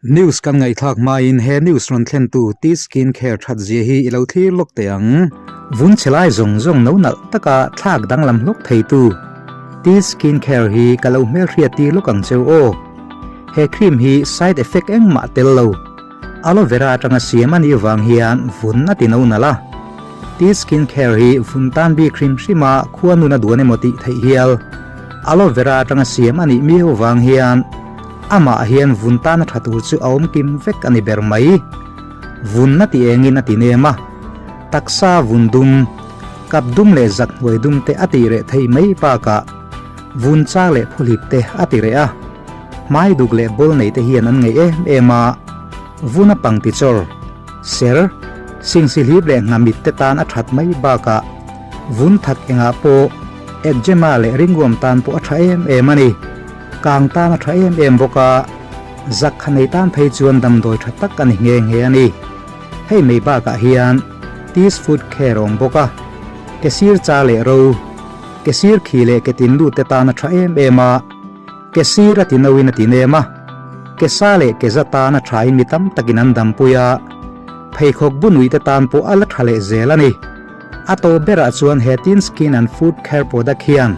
News kan ngaihthlak hmain he news rawn thlentu Tea Skin Care that zia hi i lo thlir lawk teh ang. Vun chhe lai zawng zawng no nalh taka thlak danglam hlawk theitu Tea Skin Care hi ka lo hmelhriat tir lawk ang cheu aw. He cream hi side effect engmah tel lo. Aloe vera atanga siam a nih vang hian vun a ti no nalh a. Tea Skin Care hi vun tan bik hrim hrima khua nun a duan emaw tih theih hial. Aloe vera atanga siam a nih miau vang hian Amah hian vun tana tha tur chu a awm kim vek a ni ber mai. Vun a ti engin a ti nem a, taksa vun dum, kap dum leh zak hnuai dum te a ti reh thei mai bakah vun chak leh phuhlip te a ti reh a. Hmai duk leh bawl nei te hian an ngeih em em a, vun a pang ti chawr, ser, singsihlip leh nghamit te tan a that mai bakah vun thak engah pawh eczema leh ringawm tan pawh a tha em em a ni. Kang tan a tha em em bawk a, zak kha nei tan phei chuan damdawi tha tak a ni nghe nghe a ni. Hei mai bakah hian Teas Food Care a awm bawk a, ke sir cha leh ro, ke sir khi leh ke tin lut te tan a tha em em a, ke sir a ti no in a ti nem a, ke sa leh ke za tan a tha in mi tam takin an dampui a, pheikhawk bunui te tan pawh a la tha leh zel a ni. A tawp berah chuan he Tin Skin and Foot Care product hian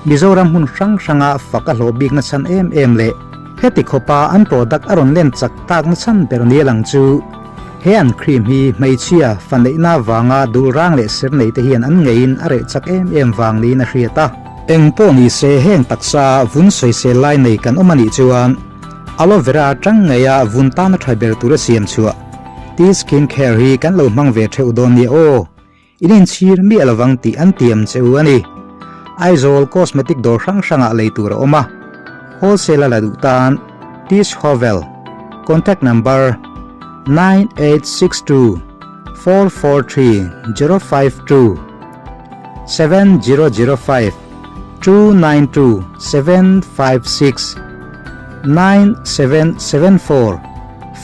Mizoram hmun hrang hranga fak a hlawh bik nachhan em em leh heti khawpa an product a rawn len chak tak nachhan ber ni a lang chu he an cream hi hmeichhia fa neihna vanga dul rang leh ser nei te hian an ngeiin a reh chak em em vang niin a hriat a. Eng pawh ni se heng taksa vun sawisel lai nei kan awm a nih chuan aloe vera tang ngeia vun tana tha ber tura siam chhuah Tea skin care hi kan lo hmang ve theuh dawn nia aw. In inchhir miah lovang tih an tiam che u a ni. Aizawl cosmetic dawr hrang hrangah lei tur a awm a. Wholesale a la duh tan Tish Hovel, contact number, 9862 443 052 7005 292 756 9774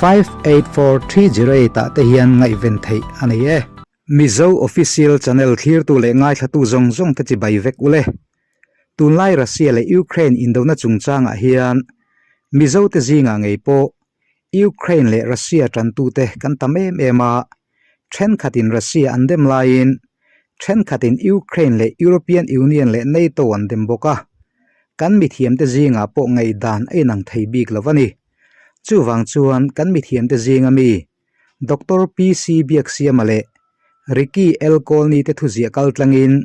584308 ah te hian ngaihven theih a ni e. Mizo Official Channel thlirtu leh ngaithlatu zawng zawng te chibai vek ule. Tunlai Russia leh Ukraine indona chungchangah hian Mizo te zingah ngei pawh Ukraine leh Russia tantute kan tam em em a, thenkhatin Russia an dem laiin thenkhatin Ukraine leh European Union leh NATO an dem bawk a, kan mithiamte zingah pawh ngaihdan a inang thei bik lo a ni. Chuvang chuan kan mithiamte zinga mi Doctor PC Biaksiama leh Ricky L Colney te thuziah kal tlangin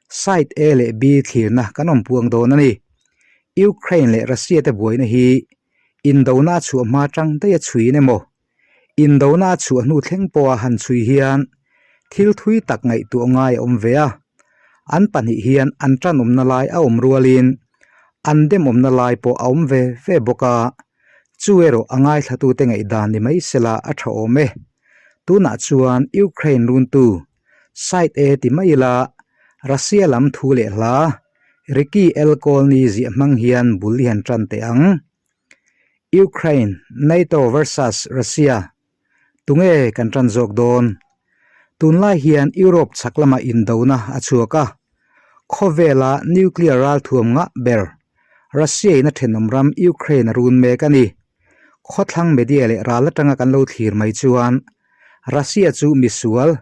Side A leh B thlirna kan awm puang dawn a ni. Ukraine leh Russia te buaina hi indona a chhuah hma tang daih a chhuiin emaw indona a chhuah hnu thleng pawha han chhui hian thil thui tak ngaihtuah ngai a awm ve a. An pahnih hian an tanawmna lai a awm rualin an demawmna lai pawh a awm ve ve bawk a, chu erawh a ngaithlatute ngaihdan ni mai sela a tha awm e. Tunah chuan Ukraine runtu Side A ti mai ila Russia lam thu leh hla Ricky L Colney ziah hmang hian bul i han tan teh ang. Ukraine, NATO versus Russia Tunge kan tan zawk dawn? Tunlai hian Europe chhak lamah indona a chhuak a, khawvela nuclear ralthuam ngah ber Russia-in a thenawm ram Ukraine a run mek a ni. Khawthlang media leh ral atanga kan lo thlir mai chuan Russia chu misual,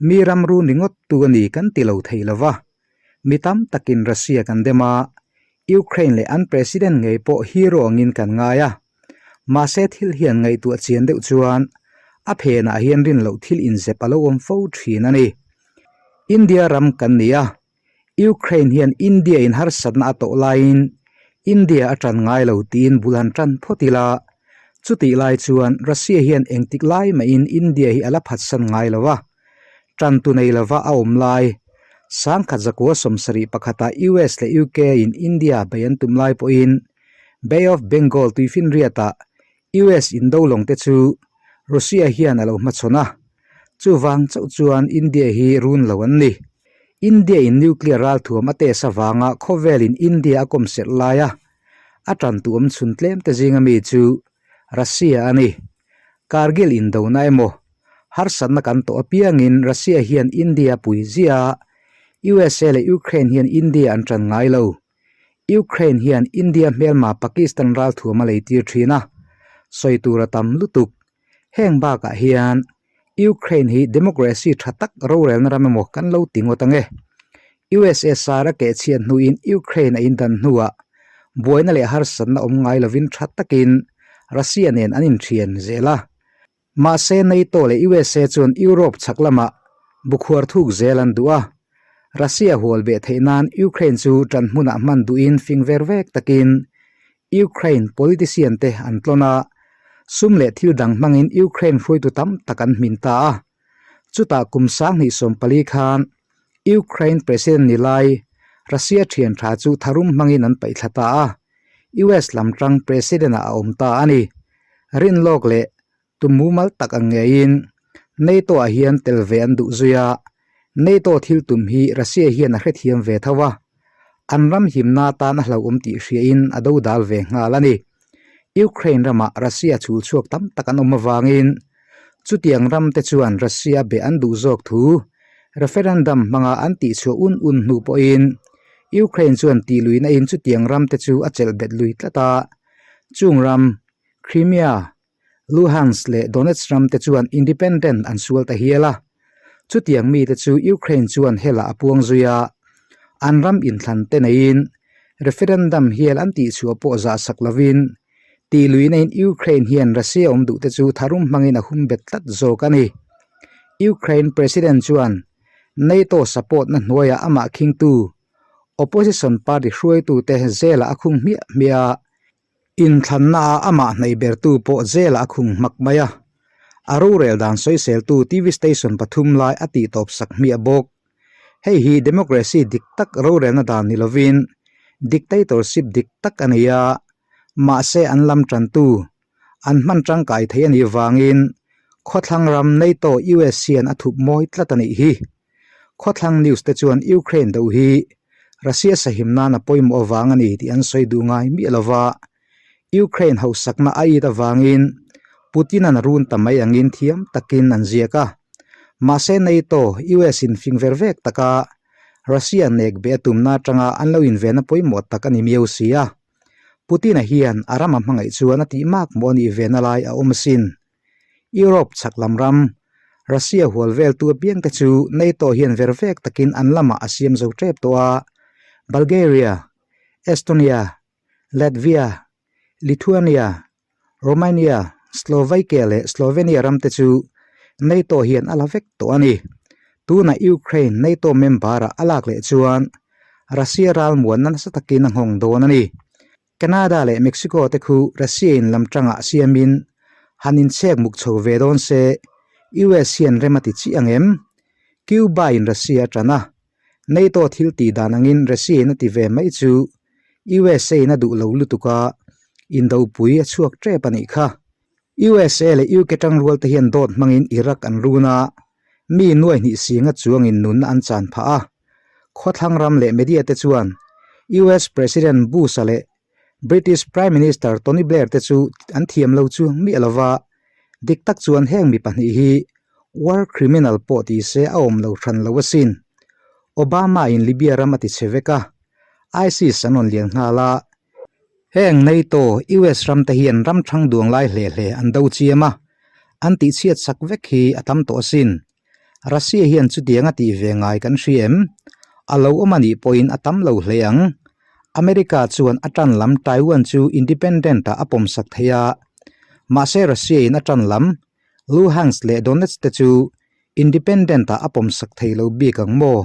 mi ram run ringawt tu a ni kan ti lo thei lo va. Mi tam takin Russia kan dem a, Ukraine leh an president ngei pawh hero angin kan ngai a. Mahse thil hian ngaihtuah chian deuh chuan a phenah hian rin loh thil inzep a lo awm fo thin a ni. India ram kan ni a, Ukraine hian India in harsatna a tawh laiin India a tan ngai lo tiin bul han tan phawt ila, chutih lai chuan Russia hian engtik lai mahin India hi a la phatsan ngai lo a, tantu nei lova a awm lai sangkhat zakua 71 ah US leh UK in India bei an tum lai pawhin Bay of Bengal tuifinriatah US indo lawng te chu Russia hian a lo hmachhawn a, chuvang chauh chuan India hi run lo an ni. India in nuclear ralthuam a test avanga khawvelin India a kawmserh laia a tantu awm chhun tlem te zinga mi chu Russia a ni. Kargil indona emaw harsatna kan tawh apiangin Russia hian India pui zia a, USA leh Ukraine hian India an tan ngai lo. Ukraine hian India hmelma Pakistan ralthuam a leitir thin a. Sawi tur a tam lutuk. Heng bakah hian Ukraine hi democracy tha tak rorelna ram emaw kan lo ti ngawt ang e. USSR a kehchhiat hnuin Ukraine a indan hnuah buaina leh harsatna awm ngai lovin tha takin Russia nen an inthian zel a. Mahse NATO leh USA chuan Europe chhak lamah bukhuar thuk zel an duh a. Russia hual beh theih nan Ukraine chu ṭan hmunah hman duhin fing ver vek takin Ukraine politician te an tlawn a, sum leh thil dang hmangin Ukraine hruaitu tam tak an hmin ta a. Chutah kum 2014 khan Ukraine President ni lai Russia thian tha chu tharum hmangin an paihthla ta a, US lam tang President ah a awm ta a ni. Rinlawk leh tum mumal tak ang ngeiin NATO ah hian tel ve an duh zui a, NATO thil tum hi Russia hian a hrethiam ve tho a, an ram himna atan a hlauhawm tih hriain a do dal ve nghal a ni. Ukraine ramah Russia chhul chhuak tam tak an awm avangin chutiang ram te chuan Russia beh an duh zawk thu referendum hmanga an tihchhuah un un hnu pawhin Ukraine chuan tihluihna in chutiang ram te chu a chelh bet lui tlat a, chung ram Crimea Luhansk leh Donetsk ram te chuan independent an sual ta hial a. Chutiang mite chu Ukraine chuan helah a puang zui a, an ram inthlan te neiin referendum hial an tihchhuah pawh zahsak lovin tihluihna in Ukraine hian Russia awm duh te chu tharum hmangin a hum bet tlat zawk a ni. Ukraine President chuan NATO support na hnuaiah amah khingtu opposition party hruaitute zelah a khung hmiah hmiah a. Inthlannaah amah hnaih bertu pawh jail-ah a khung hmak mai a, a rorel dan sawiseltu TV station pathum lai a tihtawp sak hmiah bawk. Hei hi democracy dik tak rorelna dan ni lovin dictatorship dik tak a ni a, mahse an lam tantu an hman tangkai thei a nih vangin khawthlang ram NATO US hian a thup mawi tlat a nih hi. Khawthlang news te chuan Ukraine do hi Russia sahim nan a pawimawh avang a ni tih an sawi duh ngai miah lova, Ukraine hausakna a it avangin Putin-a'n a run ta mai angin thiam takin an ziak a. Mahse NATO, US in fing ver vek taka Russia nek beh a tumna atanga an lo invenna pawimawh tak a ni miau si a. Putin-a hian a ram a hmangaih chuan a tih mak mawh a nih vena lai a awm asin. Europe chhak lam ram, Russia hual veltu apiang te chu NATO hian ver vek takin an lamah a siam zo tep tawh a, Bulgaria, Estonia, Latvia, Lithuania, Romania, Slovakia leh Slovenia ram te chu NATO hian a la vek tawh a ni. Tunah Ukraine NATO member-ah a lak leh chuan Russia ralmuanna nasa takin a nghawng dawn a ni. Canada leh Mexico te khu Russia in lam tangah siamin han inchhek muk chho ve dawn se, US hian rem a ti chiah ang em? Cuba in Russia a tan a, NATO thil tih dan angin Russia in a ti ve mai chu USA in a duh lo lutuk a, indopui a chhuak tep a nih kha. USA leh UK tangrual te hian dawt hmangin Iraq an run a, mi nuai hnih singa chuangin nunna an chan phah a. Khawthlang ram leh media te chuan US President Bush-a leh British Prime Minister Tony Blair te chu an thiam lo chu miah lova, dik tak chuan heng mi pahnih hi war criminal pawh ti se a awm lo hran lo asin. Obama-in Libya ram a ti chhe vek a, ISIS an rawn lian nghal a, Heng NATO, US ram te hian ram thang duang lai hle hle an do chiam a, an tihchhiat sak vek hi a tam tawh asin. Russia hian chutiang a tih ve ngai kan hria em? A lo awm a nih pawhin a tam lo hle ang. America chuan a tan lam Taiwan chu independent ah a pawmsak thei a, mahse Russia in a tan lam Luhansk leh Donetsk te chu independent ah a pawmsak thei lo bik ang maw?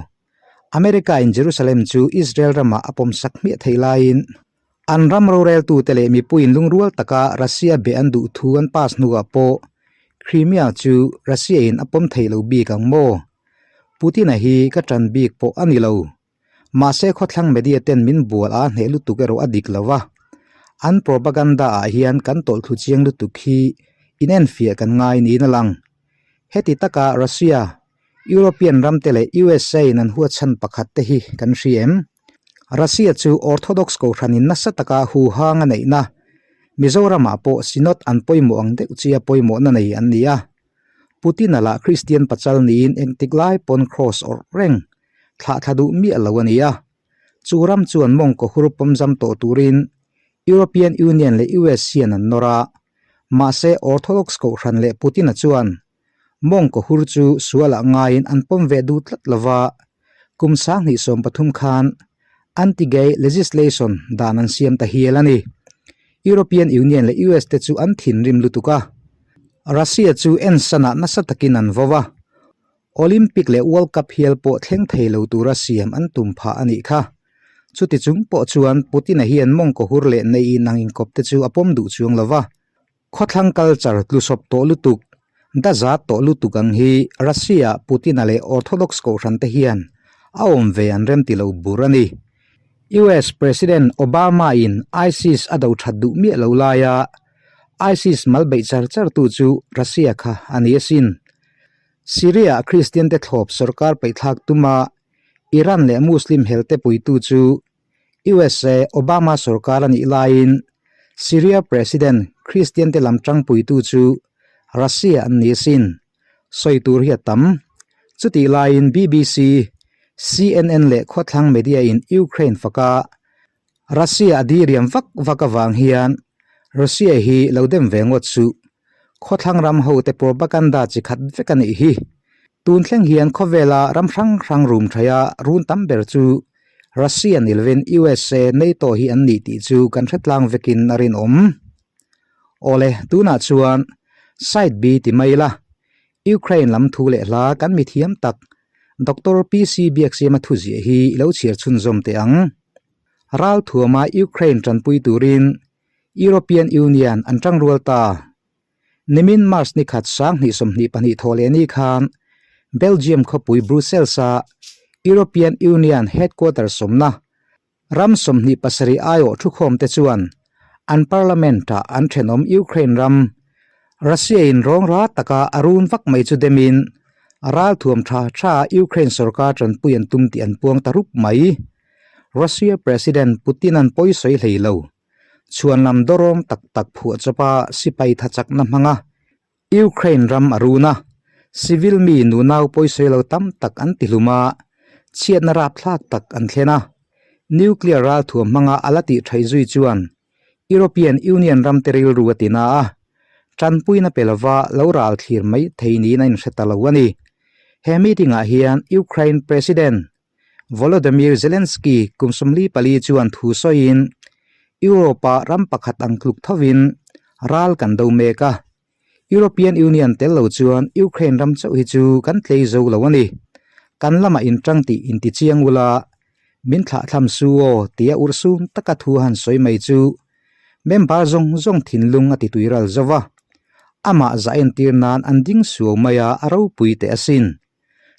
America in Jerusalem chu Israel ramah a pawmsak hmiah theih laiin an ram roreltute leh mipuiin lungrual taka Russia beh an duh thu an pass hnuah pawh Crimea chu Russia in a pawm thei lo bik ang maw? Putin-a hi ka ṭan bik pawh a ni lo. Mahse khawthlang media ten min bual a hneh lutuk erawh a dik lo a. An propaganda ah hian kan tawlhthlu chiang lutuk hi inenfiah kan ngai niin a lang. Heti taka Russia European ramte leh USA in an huat chhan pakhat te hi kan hria em? Russia chu Orthodox kohhranin nasa taka huhang a neihna, Mizoramah pawh Synod an pawimawh ang deuh chia pawimawhna nei an ni a. Putin-a lah Kristian pachal niin engtik lai pawn cross awrh reng, thlah thla duh miah lo a ni a. Chu ram chuan mawngkaw hur pawmzam tawh turin European Union leh US hian an nawr a. Mahse Orthodox kohhran leh Putin-a chuan mawngkaw hur chu sualah ngaiin an pawm ve duh tlat lova, kum 2013 khan anti-gay legislation dan an siam ta hial a ni. European Union leh US te chu an thinrim lutuk a, Russia chu ensanah nasa takin an vo a, Olympic leh World Cup hial pawh thleng thei lo tura siam an tum phah a nih kha. Chuti chung pawh chuan Putin-a hian mawngkaw hur leh neih inang inkawp te chu a pawm duh chuang lo va. Khawthlang culture tlusawp tawh lutuk, dazat tawh lutuk ang hi Russia-ah Putin-a leh Orthodox kohhran te hian a awm ve an remti lo bur a ni. US President Obama-in ISIS a do that duh miah lo laia ISIS mal beih char char tu chu Russia kha a ni asin. Syria-ah Kristian-te thlawp sorkar paihthlak tuma Iran leh Muslim helte puitu chu USA Obama sorkar a nih laiin Syria President Kristian-te lam tangpuitu chu Russia an ni asin. Sawi tur hi a tam. Chutih laiin BBC, CNN leh khawthlang media-in Ukraine faka Russia a diriam vak vak avang hian Russia hi lo dem ve ngawt suh. Khawthlang ram hote propaganda chi khat vek a nih hi. Tun thleng hian khawvela ram hrang hrang rum thaia run tam ber chu Russia ni lovin USA NATO hi an nih tih chu kan hre tlang vekin a rinawm. Awle, tunah chuan Side B ti mai ila, Ukraine lam thu leh hla kan mithiam tak Doctor PC Biaksiama thuziah hi i lo chhiar chhunzawm teh ang. Ral thuama Ukraine tanpui turin European Union an tangrual ta. Nimin March ni khat 2022 thawh leh ni khan Belgium khawpui Brussels-a European Union headquarters sawmna Ram 27 aiawh thukhawmte chuan an parliament-ah an thenawm Ukraine ram Russia-in rawngra taka a run vak mai chu demin ralthuam tha tha Ukraine sorkar tanpui an tum tih an puang ta rup mai. Russia President Putin-a'n pawi sawi hlei lo. Chhuanlam dawrawm tak tak phuah chawpa sipai tha chakna hmanga Ukraine ram a run a, civil mi nunau pawisawi lo tam tak an ti hlum a, chhiatna rapthlak tak an thlen a. Nuclear ralthuam hmanga a la tih thaih zui chuan European Union ram te rilru a ti na a, tanpuina pe lova lo ral thlir mai thei niin a inhre ta lo a ni. He meeting ah hian Ukraine President Volodymyr Zelensky kum 44 chuan thu sawiin, Europe-ah ram pakhat ang tluk thovin ral kan do mek a, European Union tel lo chuan Ukraine ram chauh hi chu kan tlei zo lo a ni. Kan lamah inṭang tih inti chiang ula, min thlahthlam su aw tia urhsun taka thu han sawi mai chu member zawng zawng thinlung a ti tuiral zo va, amah zah entir nan an ding suau mai a, a ropui teh asin.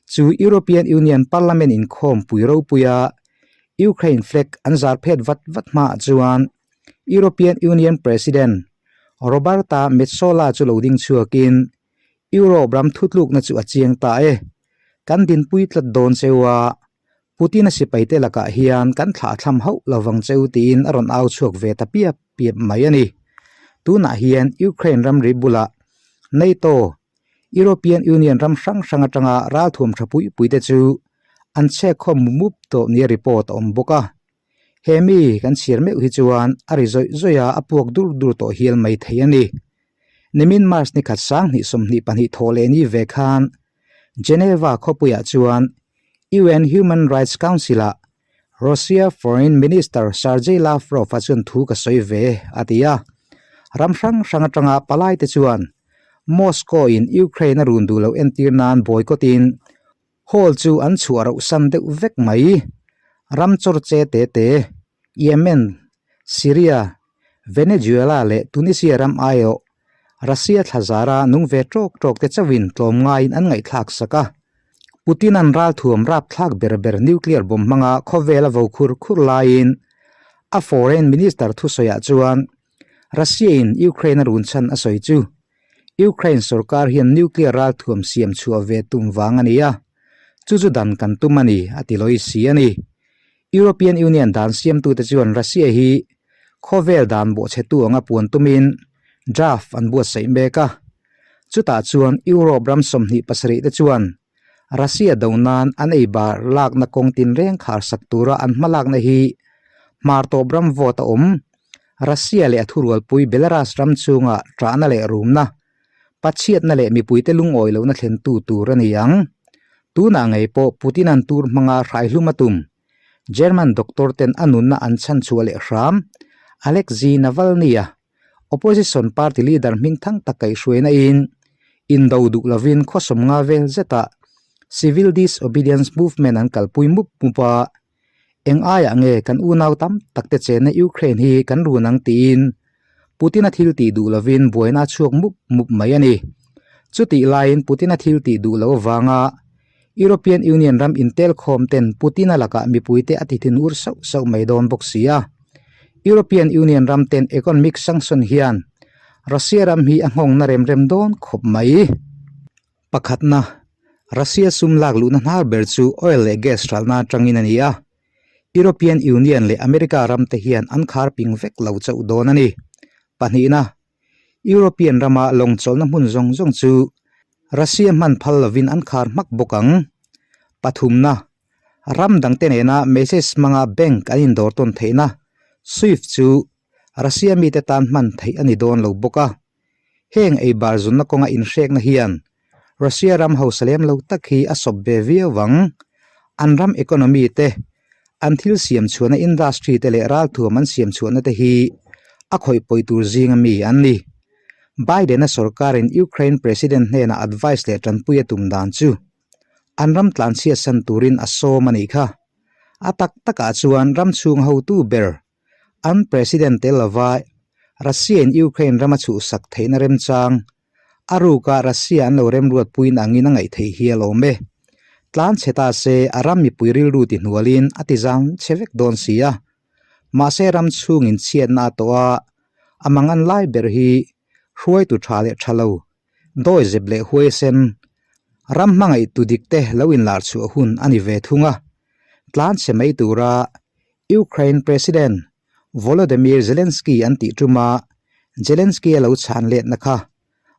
Chu European Union Parliament inkhawm pui ropuia Ukraine flag an zar phet vat vat hmaah chuan European Union President Roberta Metsola chu lo ding chhuakin Europe ram thutlukna chu a chiang ta e. Kan dinpui tlat dawn cheu a, Putin-a sipaite lakah hian kan thlahthlam hauh lovang cheu tiin a rawn au chhuak ve ta piap piap mai a ni. Tunah hian Ukraine ramri bulah NATO European Union ram hrang hrang atanga ralthuam tha pui pui te chu an chhek khawm mup mup tawh nia report a awm bawk a. He mi kan chhiar meuh hi chuan a ri zawih zawih a, a puak dur dur tawh hial mai thei a ni. Nimin March ni khat 2022 thawh leh ni ve khan Geneva khawpuiah chuan UN Human Rights Council-ah Russia Foreign Minister Sergei Lavrov-a chuan thu ka sawi ve a ti a. Ram hrang hrang atanga palaite chuan Moscow-in Ukraine a run duh loh entir nan boycott-in hall chu an chhuah rauh san deuh vek mai. Ram chawr che te te, Yemen, Syria, Venezuela leh Tunisia ram aiawh Russia thla zara nung ve tawk tawk te chauhin tlawmngaiin an ngaihthlak sak a. Putin-a'n ralthuam rapthlak ber ber nuclear bomb hmanga khawvel a vo khur khur laiin a foreign minister thusawiah chuan Russia-in Ukraine a run chhan a sawi chu Ukraine sorkar hian nuclear ralthuam siam chhuah ve tum vang a ni a, chu chu dan kan tum a ni, a ti lawi si a ni. European Union dan siamtute chuan Russia hi khawvel dan bawhchhetu anga puan tumin draft an buatsaih mek a. Chutah chuan Europe ram 27 te chuan Russia do nan an ei bar lakna kawng tinreng kharsak tura an hmalakna hi hmar tawp ram vote a awm. Russia leh a thurualpui Belarus ram chunga ṭahna leh rumna, pachhiatna leh mipuite lungawi lohna thlentu tur a ni ang. Tunah ngei pawh Putin-a'n tur hmanga hraihlum a tum. German doctor ten a nunna an chhanchhuah leh hram. Alexei Navalny-a, opposition party leader hmingthang tak kaihhruaina in indo duh lovin khawsawm nga vel zetah civil disobedience movement an kalpui mup mup a. Eng aiah nge kan unau tam tak te chenna Ukraine hi kan run ang tiin Putin-a thil tih duh lovin buaina a chhuak mup mup mai a ni. Chutih laiin Putin-a thil tih duh loh avanga European Union ram intelkhawm ten Putin-a lakah mipuite a ti thinur sauh sauh mai dawn bawk si a. European Union ram ten economic sanction hian Russia ram hi a nghawngna rem rem dawn khawp mai. Pakhatna, Russia sum lak luhna hnar ber chu oil leh gas hralhna atangin a ni a, European Union leh America ramte hian an khar ping vek lo chauh dawn a ni. Pahnihna, European rama lawng chawlhna hmun zawng zawng chu Russia hman phal lovin an khar hmak bawk ang. Pathumna, ram dangte nena message hmanga bank an indawr tawn theihna Swift chu Russia mite tan hman theih a ni dawn lo bawk a. Heng eibar zunna kawnga inhrekna hian Russia ram hausa lem lo tak hi a sawp ve viau vang. An ram economy te, an thil siam chhuahna industry te leh ralthuam an siam chhuahna te hi a khawih pawi tur zinga mi an ni. Biden-a sorkarin Ukraine President hnenah advice leh tanpui a tum dan chu an ram tlanchhiatsan turin a sawm a nih kha. A tak takah chuan ram chhung hotu ber An President tel lova Russia-in Ukraine rama chhuhsak theihna remchang a ruka Russia an lo remruatpuiin angin a ngaih theih hi a lawm e. Tlan chhe ta se a ram mipui rilru ti hnualin a ti zang chhe vek dawn si a. Mahse ram chhungin chhiatna a tawh a, a mangan lai ber hi hruaitu tha leh tha lo, dawi zep leh huaisen, ram hmangaihtu dik te lo inlar chhuah hun a ni ve thung a. Tlan chhe mai tura Ukraine President Volodymyr Zelensky an tih ṭuma Zelensky a lo chhan letna kha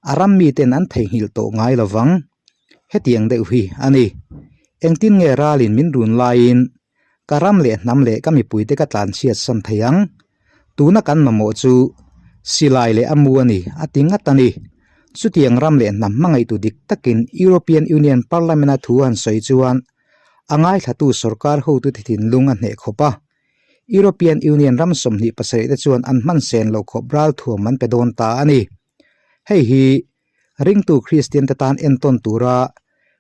a ram miten an theihnghilh tawh ngai lo vang. Hetiang deuh hi a ni. Engtin nge ralin min run laiin ka ram leh hnam leh ka mipuite ka tlanchhiat san thei ang? Tuna kan mamawh chu silai leh a mu a ni, a ti ngat a ni. Chutiang ram leh hnam hmangaihtu dik takin European Union Parliament-a thu han sawi chuan A ngaithlatu sorkar hotute thinlung a hneh khawp a, European Union ram 27 te chuan an hman sen lo khawp ralthuam an pe dawn ta a ni. Hei hi ringtu Kristian te tan entawn tura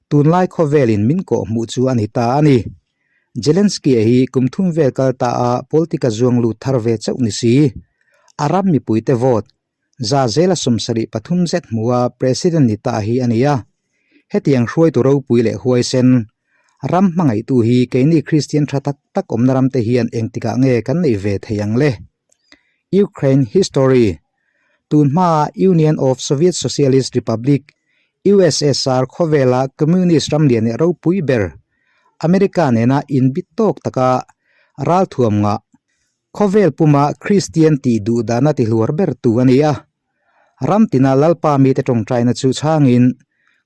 tunlai khawvelin min kawh hmuh chu a ni ta a ni. Zelensky-a hi kum thum vel kal ta a politika zuang lut thar ve chauh ni si. A ram mipuite vote Za zela 73 zet hmua President ni ta hi a ni a. Hetiang hruaitu ropui leh huaisen, ram hmangaihtu hi keini Kristian tha tak tak awmna ramte hian engtikah nge kan neih ve thei ang le? Ukraine History Tun hmaa Union of Soviet Socialist Republic, USSR, khawvela Communist ram lian leh ropui ber, America nena inbit tawk taka ralthuam ngah Khawvel puma Kristian tih duh dahna ti hluar ber tu a ni a. Ram tina Lalpa mite tawngtaina chu chhangin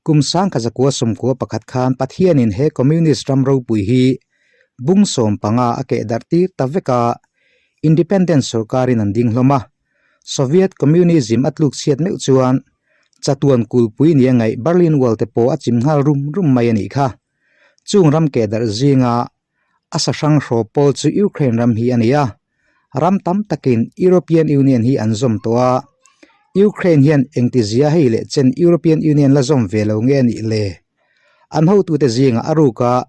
kum 1991 khan Pathianin he Communist ram ropui hi bung 15 a keh darh tir ta vek a, Independence sorkarin an ding hlawm a. Soviet Communism a tluk chhiat meuh chuan chatuan kulpui nia ngaih Berlin Wall te pawh a chim nghal rum rum mai a nih kha. Chung ram keh darh zinga A sahrang hraw pawl chu Ukraine ram hi a ni a, ram tam takin European Union hi an zawm tawh a, Ukraine hian engtizia hei leh chen European Union la zawm ve lo nge a nih le? An hotute zingah a ruka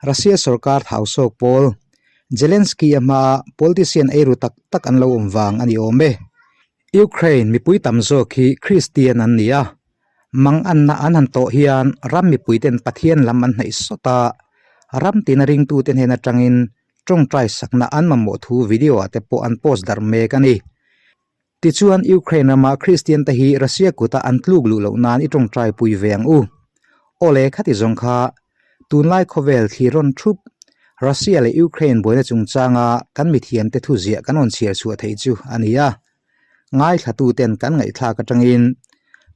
Russia sorkar thau sawk pawl Zelensky-a hmaa politician eiru tak tak an lo awm vang a ni awm e. Ukraine mipui tam zawk hi Kristian an ni a, Manganna an han tawh hian ram mipuiten Pathian lam an hnaih sawt a, ram tina ringtute hnen atangin tawngtai sakna an mamawh thu video ah te pawh an post darh mek a ni. Tichuan Ukraine rama Kristian te hi Russia kuta an tluk luh loh nan i tawngtai pui ve ang u. Awle khati zawng kha tunlai khawvel thlir rawn thup Russia leh Ukraine buaina chungchanga kan mithiamte thuziah kan rawn chhiar chhuah theih chu a ni a. Ngaithlatuten kan ngaihthlak atangin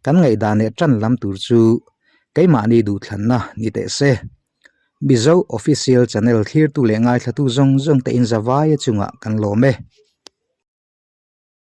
kan ngaihdan leh tan lam tur chu keimahni duhthlanna ni teh se. Mizo Official Channel thlirtu leh ngaithlatu zawng zawng te in zavaia chungah kan lawm e.